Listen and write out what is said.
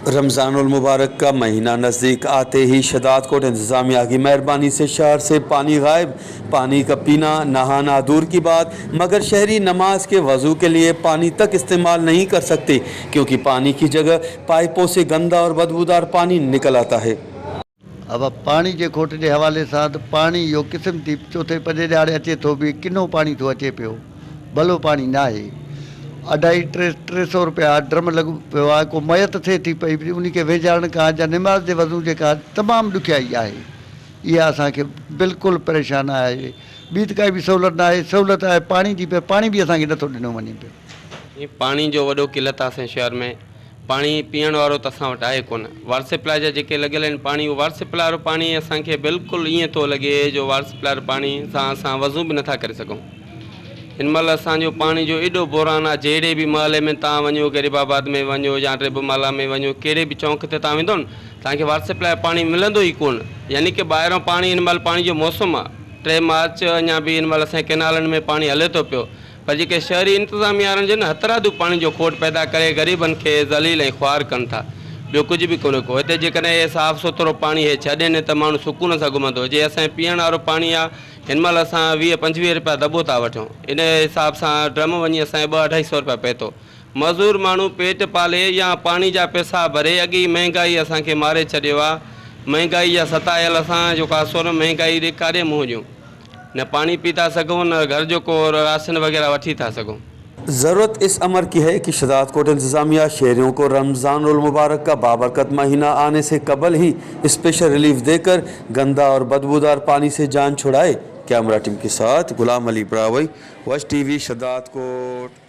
रमज़ानुल मुबारक का महीना नज़दीक आते ही शहदादकोट इंतज़ामिया की मेहरबानी से शहर से पानी गायब। पानी का पीना नहाना दूर की बात, मगर शहरी नमाज के वज़ू के लिए पानी तक इस्तेमाल नहीं कर सकते, क्योंकि पानी की जगह पाइपों से गंदा और बदबूदार पानी निकल आता है। अब पाणी जे खोट जे हवाले सां त पाणी इहो क़िस्म थी चोथे पंजे ॾिहाड़े अचे थो बि किनो पाणी थो अचे पियो, भलो पाणी न आहे। अढाई टे टे सौ रुपया ड्रम लॻो पियो आहे। को मयत थिए थी पई, उन खे वेझाइण खां या निमाज़ जे वज़ू जे खां तमामु ॾुखियाई आहे। इहा असांखे बिल्कुलु परेशान आहे। ॿी त काई बि सहूलियत न आहे। सहूलियत आहे पाणी जी, पर पाणी बि असांखे नथो ॾिनो वञे पियो। पाणी जो वॾो क़िलत आहे असांजे शहर में। पाणी पीअण वारो त असां वटि आहे कोन। वाटर सप्लाई जा जेके लॻियल आहिनि पाणी, उहो वाटर सप्लाई वारो पाणी असांखे बिल्कुलु ईअं थो लॻे जो वाटर सप्लाई वारो पाणी सां असां वज़ू बि नथा करे सघूं। हिन महिल असांजो पाणी जो एॾो बुहरान आहे, जहिड़े बि महले में तव्हां वञो, ग़रीबाबाद में वञो या टिब माला में वञो, कहिड़े बि चौक ते तव्हां वेंदो न, तव्हांखे वाटर सप्लाई पाणी मिलंदो ई कोन। यानी की ॿाहिरां पाणी, हिन महिल पाणी जो मौसम आहे, 3 मार्च, अञा बि हिन महिल असांजे कैनालनि में पाणी हले थो पियो, पर जेके शहरी इंतिज़ामिया वारनि जो न हथरादू पाणी जो खोट पैदा करे ग़रीबनि खे ज़लील ऐं ख़ुआर कनि था, ॿियो कुझु बि कोन्हे को। हिते जेकॾहिं हे साफ़ सुथरो पाणी हे छॾनि त माण्हू सुकून सां घुमंदो। जे असांजे पीअण वारो पाणी आहे, हिन महिल असां 20-25 रुपया दॿो था वठूं, इन हिसाब सां ड्रम वञी असांजे 200-250 रुपया पए थो। मज़ूर माण्हू पेट पाले या पाणी जा पैसा भरे, अॻे ई महांगाई असांखे मारे छॾियो आहे। महांगाई जा सतायल असां जेको आहे सो महांगाई ॾे काॾे मुंहुं ॾियूं? न पाणी पी था सघूं, न घर जो को राशन वग़ैरह वठी था सघूं। ज़रूरत इस अमर की है कि शहदादकोट इंतज़ामिया शहरियों को रमज़ानुल मुबारक का बाबरकत महीना आने से कबल ही स्पेशल रिलीफ देकर गंदा और बदबूदार पानी से जान छुड़ाए। कैमरा टीम के साथ गुलाम अली ब्रावई, वश टीवी, शहदादकोट।